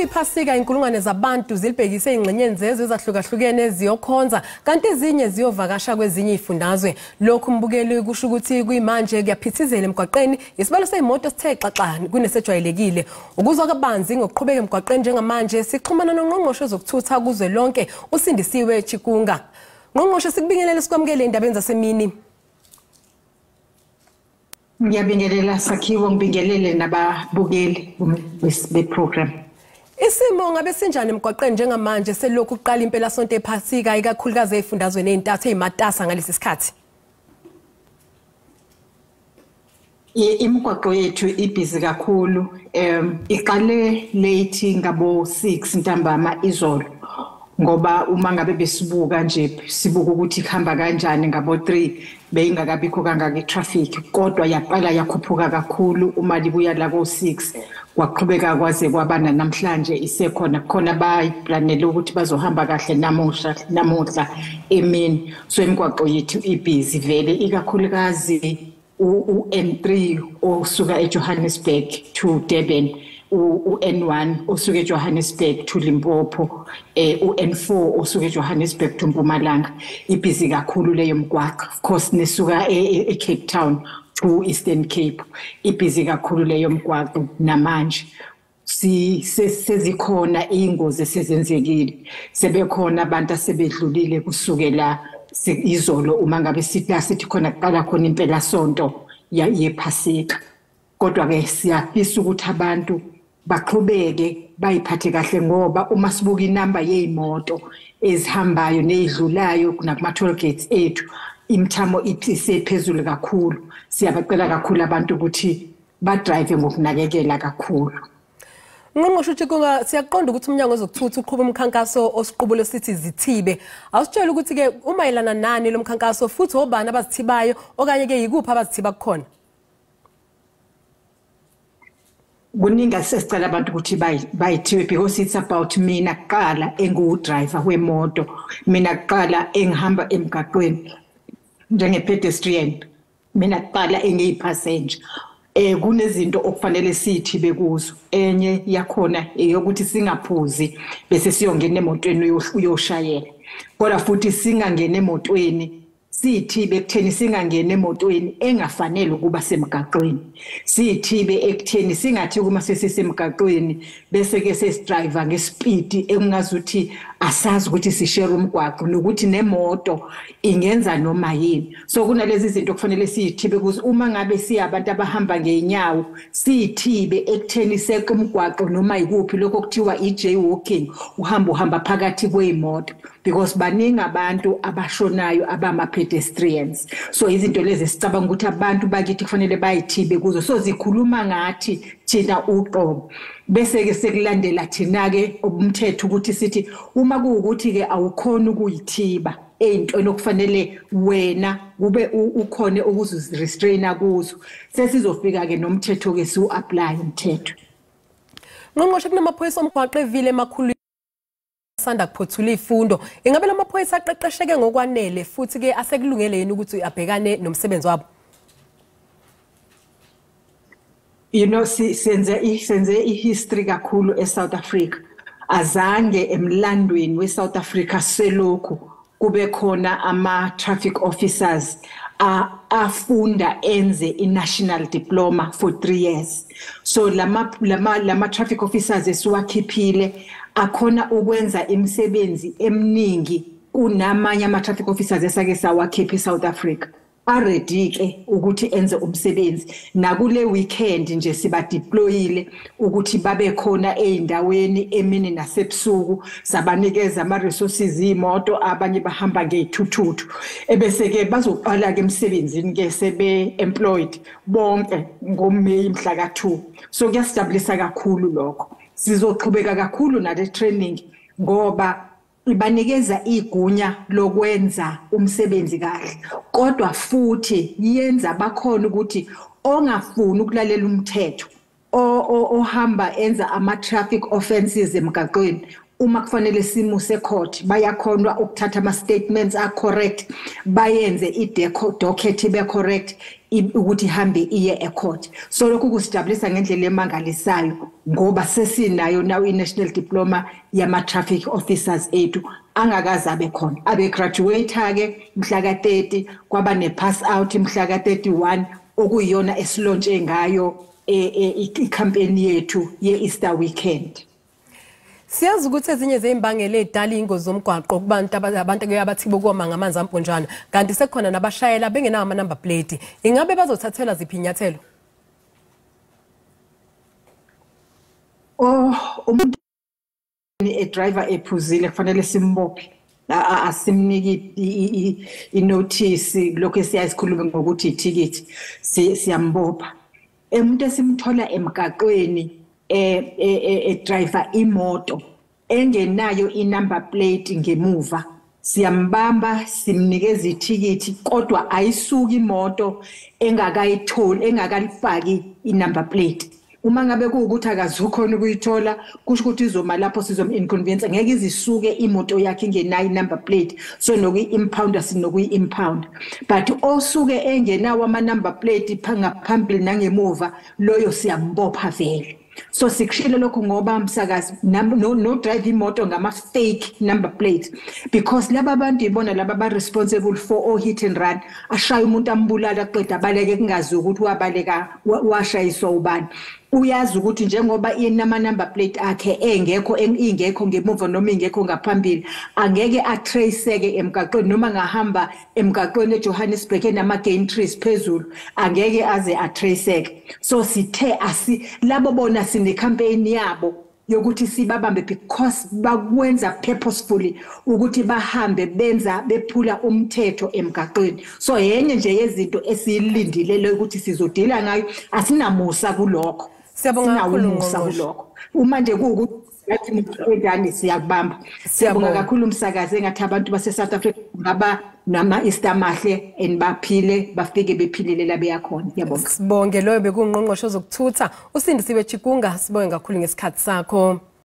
Kuyiphasika inkulungwane zabantu zilibhekise ingxenyeni zezwe ezahlukahlukene ziyokhonza kanti ezinye ziyovakasha kwezinye izifundazwe. Lokhu mbukeli kusho ukuthi kuyimanje kuyaphithizela emgwaqeni, isibalo sezimoto sithe xaxa kunesejwayelekile. Ukuzwa kabanzi ngokuqhubeka emgwaqeni njengamanje sixhumana noNgqongqoshe wezokuthutha kuzwelonke uSindisiwe Chikunga. Ngqongqoshe, sikubingelele sikwamukele endabeni zasemini. Ngiyabingelela Sakhiwo, ngibingelele nababukeli be-program. Isimo ngabe sinjani emgwaqeni njengamanje selokhu kuqala impelasonto ephasika, ikakhulukazi ezifundazweni ezintathu ezimatasa ngalesi sikhathi? Imigwaqo yethu ibhizi kakhulu. Iqale late ngabo 6 ntambama izolo, ngoba uma ngabe besibuka nje sibuka ukuthi kuhamba kanjani ngabo 3 beyingakabikho kangaka i-traffic, kodwa yaqala yakhuphuka kakhulu uma libuya la ko 6 kwaqhubeka kwaze kwaba namhlanje isekhona. Khona bayiplanele ukuthi bazohamba kahle namuhla emini. So imigwaqo yethu ibhizi vele, ikakhulukazi u-N3 osuka eJohannesburg to Durban, u-N1 osuka eJohannesburg to Limpopo, u-N4 osuka eJohannesburg to Mpumalanga. Ibhizi kakhulu leyo mgwaqo. Of course nesuka eCape Town to Eastern Cape ibhizi kakhulu leyo mgwaqo. Namanje sezikhona iy'ngozi esezenzekile, sebekhona abantu asebedlulile kusukela izolo uma ngabe sithi khona kuqala khona impelasonto yephasika. Kodwa-ke siyafisa ukuthi abantu baqhubeke bayiphathe kahle, ngoba uma sibuka inamba yey'moto ezihambayo ney'dlulayo nakuma-toll gates ethu, imithamo isephezulu kakhulu. Siyabacela kakhulu abantu ukuthi badrive ngokunakekela kakhulu. Ngqongqoshe Chikunga, siyaqonda ukuthi umnyango wezokuthutha uqhuba umkhankaso osiqubulo sithi zithibe. Awusitshele ukuthi-ke umayelana nani lo mkhankaso, futhi obani abazithibayo okanye-ke yikuphi abazithiba kukhona? Kuningi asesicela abantu ukuthi bayithibe, because it's about mina kuqala enguwudriver wemoto, mina kuqala engihamba emgaqweni njenge-pedestrian, mina kuqala engiyi-passenger. Kunezinto okufanele sithibe kuzo. Enye yakhona eyokuthi singaphuzi bese siyongena emotweni uyoshayela, kodwa futhi singangena emotweni sithibe ekutheni singangena emotweni engafanele ukuba semgaqweni, sithibe ekutheni singathi uma sesisemgaqweni bese ke sesidriver ngespeed ekungazuthi asazi ukuthi sishare umgwaqo nokuthi nemoto ingenza noma yini. So kunalezi zinto kufanele sithibe kuzo. Uma ngabe siyabantu abahamba ngeenyawo, sithibe ekutheni seqe umgwaqo noma ikuphi, lokho kuthiwa i-jaywalking, uhamba phakathi kweyimoto, because baningi abantu abashonayo abama-pedestrians. So izinto lezi sicabanga ukuthi abantu bakithi kufanele bayithibe kuzo. So zikhuluma ngathi thina uqobo, bese-ke sekulandela thina-ke umthetho ukuthi sithi uma kuwukuthi-ke awukhoni ukuyithiba ey'ntweni okufanele wena kube ukhone ukuzirestraina kuzo, sesizofika-ke nomthetho-ke siwu-aplaye umthetho. Ngqongqoshe, kunamaphoyisa omgwaqo evile emakhulu sanda kuphothula izifundo. Ingabe lamaphoyisa aqeqesheke ngokwanele futhi-ke asekulungele yini ukuthi abhekane nomsebenzi wabo? You know, senze i-history kakhulu eSouth Africa. Azange emlandweni weSouth Africa selokhu kube khona ama-traffic officers afunda enze i-national diploma for 3 years. So lama traffic officers esiwakhiphile akhona ukwenza imisebenzi eminingi kunamanye ama-traffic officers esake sawakhipha eSouth Africa. Aready-ke ukuthi enze umsebenzi. Nakule weekend nje sibadeployile ukuthi babe khona ey'ndaweni emini nasebusuku, sabanikeza ama-resources iy'moto, abanye bahamba ngey'thuthuthu. Ebese-ke bazoqala-ke emsebenzini-ke sebe-employed bonke ngoMeyi mhla ka-2. So kuyasijabulisa kakhulu lokho. Sizoqhubeka kakhulu nale training ngoba ibanikeza igunya lokwenza umsebenzi kahle, kodwa futhi yenza bakhona ukuthi ongafuni ukulalela umthetho, ohamba enza ama-traffic offenses emgaqweni, Uma kufanele simuse court, bayakhona ukuthatha ama statements a correct, bayenze i docket ibe correct ukuthi ihambe iye ecourt. So lokhu kusijabulisa ngendlela emangalisayo, ngoba sesinayo now i-national diploma yama-traffic officers ethu angakaze abe khona. Abe graduate ke mhla ka-30, kwaba ne-pass out mhla ka-31, okuyiyona esilontshe ngayo i-campaign yethu ye-Easter weekend. Siyazi ukuthi ezinye zezimbangela ezidala ingozi zomgwaqo kubantu abantu abathi bokoma ngamanzi amponjwana, kanti sekukhona nabashayela bengenawo ama number plate. Ingabe bazothathelwa ziphi inyathelo? Oh, umuntu e-driver ephuzile kufanele simbophe, asimniki i-notice, lokho esiyazikhuluma ngokuthi ithikithi, siyambopha. Umuntu esimthola emgaqweni e-driver imoto engenayo i-number plate ngemuva, siyambamba, simnikeza ithikithi, kodwa ayisuki imoto engakayitholi, engakalifaki i-number plate. Uma ngabe kuwukuthi akazukhona ukuyithola, kusho ukuthi izoma lapho, sizom-inconvenience, ngeke izisuke imoto yakhe ingenayo i-number plate. So nokuyi-impounda, sinokuyi-impound, but osuke engenawo ama-number plate ngaphambili nangemuva, loyo siyambopha vele. So sikushilo lokho ngoba, msakazi, no drive imoto ngama fake number plate, because laba bantu ibona laba ba responsible for o hit and run, ashaya umuntu, ambulala, aqeda abaleke, kungazi ukuthi wabaleka washayiswa ubani. Uyazi ukuthi njengoba inama number plate akhe engekho, ingekho ngemuva noma ingekho ngaphambili, angeke atraceke emgaqweni. Noma ngahamba emgaqweni eJohannesburg enama gantries phezulu, angeke aze atraceke. So sithe asi labo bona sine campaign yabo yokuthi sibabambe, because bakwenza purposefully ukuthi bahambe benza bephula umthetho emgaqweni. So yenye nje yezinto esiyilindile le ukuthi sizodila ngayo, asinamusa kulokho. Siyabonga kakhulu, Sinawo umusa Ngqongqoshe. kulokho. Uma nje kuwukuthi engane, siyakubamba. Siyabonga kakhulu, umsakazi. Engathi abantu base South Africa ngaba nama Easter mahle and baphile, bafike bephilile la beyakhona. Ngiyabonga. Sibonge. Loyo bekungqongqoshe zokuthutha uSindisiwe Chikunga. Sibonge kakhulu ngesikhathi sakho.